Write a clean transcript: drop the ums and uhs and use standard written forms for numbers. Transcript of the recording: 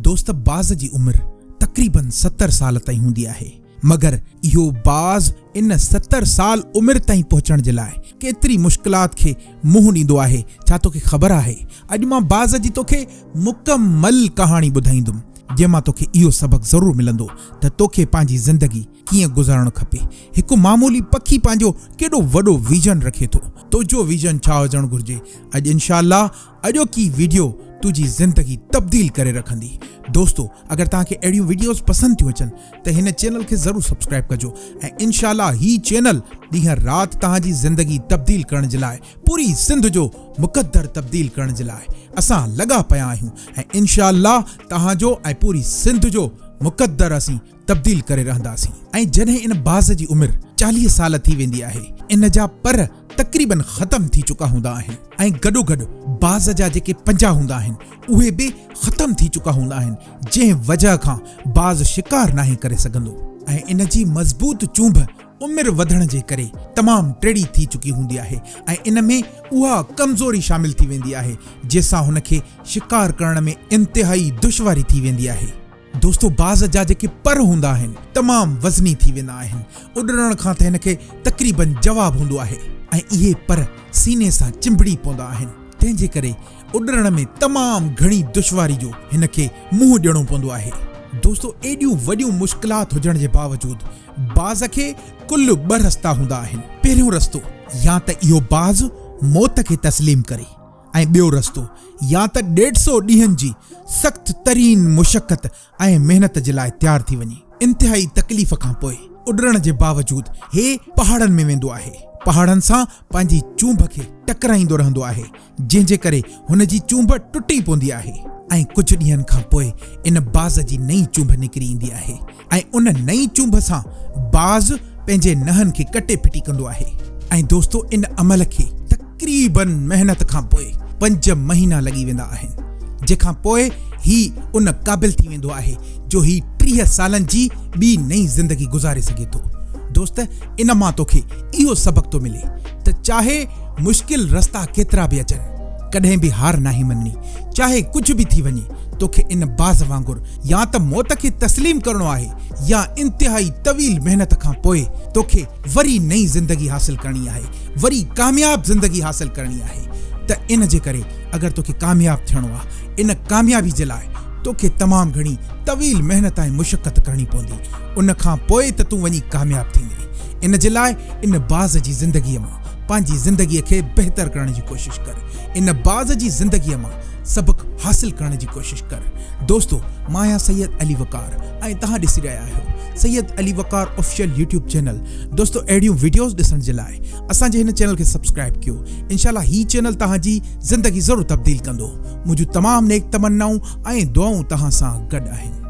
دوست باز جي عمر تقريبن 70 سال تائين هوندي آهي. مگر اهو باز ان 70 سال عمر تائين پهچڻ جي لاء ڪيتري مشڪلات کي منهن ڏيندو آهي ڇا توکي خبر آهي؟ اڄ مان باز جي توکي مڪمل ڪهاڻي ٻڌائيندم جنهن مان توکي اهو سبق ضرور ملندو ته توکي پنهنجي زندگي ڪيئن گذارڻ کپي. هڪ معمولي پکي پنهنجو ڪيڏو وڏو ويزن رکي ٿو. تنهنجو ويزن ڇا هجڻ گهرجي؟ اڄ انشاء الله اڄوڪي ويڊيو تنهنجي زندگي تبديل ڪري رکندي. دوستو اگر توهان کي اهڙيون ويڊيوز پسند ٿيون اچن ته هن چينل کي ضرور سبسڪرائب ڪجو ۽ انشاء الله هي چينل ڏينهن رات توهان جي زندگي تبديل ڪرڻ جي لاء پوري سنڌ جو مقدر تبديل ڪرڻ جي لاء اسان لڳا پيا آهيون ۽ انشاء الله توهان جو ۽ پوري سنڌ جو مقدر اسين تبديل ڪري رهنداسين ۽ جڏهن ان باز جي عمر 40 سال ٿي ويندي آهي ان جا پر تقريبن ختم ٿي چڪا هوندا آهن ۽ گڏوگڏ باز جا جيڪي پنجا هوندا آهن اهي به ختم ٿي چڪا هوندا آهن جنهن وجهه کان باز شڪار ناهي ڪري سگهندو ۽ ان جي مضبوط چونڀ عمر وڌڻ جي ڪري تمام ٽيڙي ٿي چڪي هوندي آهي ۽ ان ۾ اها ڪمزوري شامل ٿي ويندي آهي جنهن سان هن کي شڪار ڪرڻ ۾ انتهائي دشواري ٿي ويندي آهي. دوستو باز جا جيڪي پر هوندا آهن تمام وزني ٿي ويندا آهن اڏرڻ کان ته هن کي تقريبن جواب هوندو آهي ۽ اهي پر سيني سان چنبڙي پوندا آهن تنهن جي ڪري اڏرڻ ۾ تمام گهڻي دشواري جو هن کي منهن ڏيڻو پوندو آهي. دوستو ايڏيون وڏيون مشڪلات هجڻ جي باوجود باز کي ڪل ٻه رستا هوندا آهن پهريون رستو يا ته اهو باز موت کي تسليم ڪري ۽ ٻيو رستو يا ته ڏيڍ سئو ڏينهن جي سخت ترين مشقت ۽ محنت جي لاء تيار ٿي وڃي. انتهائي تڪليف کان پوء اڏرڻ جي باوجود هي پهاڙن ۾ ويندو آهي. پهاڙن سان پنهنجي چونڀ کي ٽڪرائيندو رهندو آهي، جنهن جي ڪري هن جي چونڀ ٽٽي پوندي آهي ۽ ڪجهه ڏينهن کان پوء ان باز جي نئين چونڀ نڪري ايندي آهي. ۽ ان نئين چونڀ سان باز پنهنجي نهن کي ڪٽي ڦٽي ڪندو آهي ۽ دوستو ان عمل کي تقريبن محنت کان پوء 5 مهينا لڳي ويندا آهن جنهن کان پوء هي ان قابل ٿي ويندو آهي جو هي 30 سالن جي ٻي نئين زندگي گذاري سگهي ٿو. دوست ان مان توکي اهو سبق ٿو ملي ته چاهي مشڪل رستا ڪيترا به اچن ڪڏهن به هار ناهي مڃڻي چاهي ڪجهه به ٿي وڃي توکي ان باز وانگر يا ته موت کي تسليم ڪرڻو آهي يا انتهائي طويل محنت کان پوء توکي وري نئين زندگي حاصل ڪرڻي آهي، وري ڪامياب زندگي حاصل ڪرڻي آهي ته ان جي ڪري اگر توکي ڪامياب ٿيڻو آهي ان ڪاميابي جي لاء توکي تمام گهڻي طويل محنت ۽ مشقت ڪرڻي پوندي ان کان پوء ته تون وڃي ڪامياب ٿيندين ان جي لاء ان باز جي زندگي مان پنهنجي زندگي کي بهتر ڪرڻ جي ڪوشش ڪر ان باز جي زندگي مان سبق حاصل ڪرڻ جي ڪوشش ڪر. دوستو مان آهيان سيد علي وقار ۽ توهان ڏسي رهيا آهيو Syed Ali Waqar official YouTube channel. دوستو اهڙيون وڊيوز ڏسڻ جي لاء اسان جي هن چينل کي سبسڪرائب ڪيو انشاء الله هي چينل توهان جي زندگي ضرور تبديل ڪندو. منهنجون تمام نيڪ تمنائون ۽ دعائون توهان سان گڏ آهن.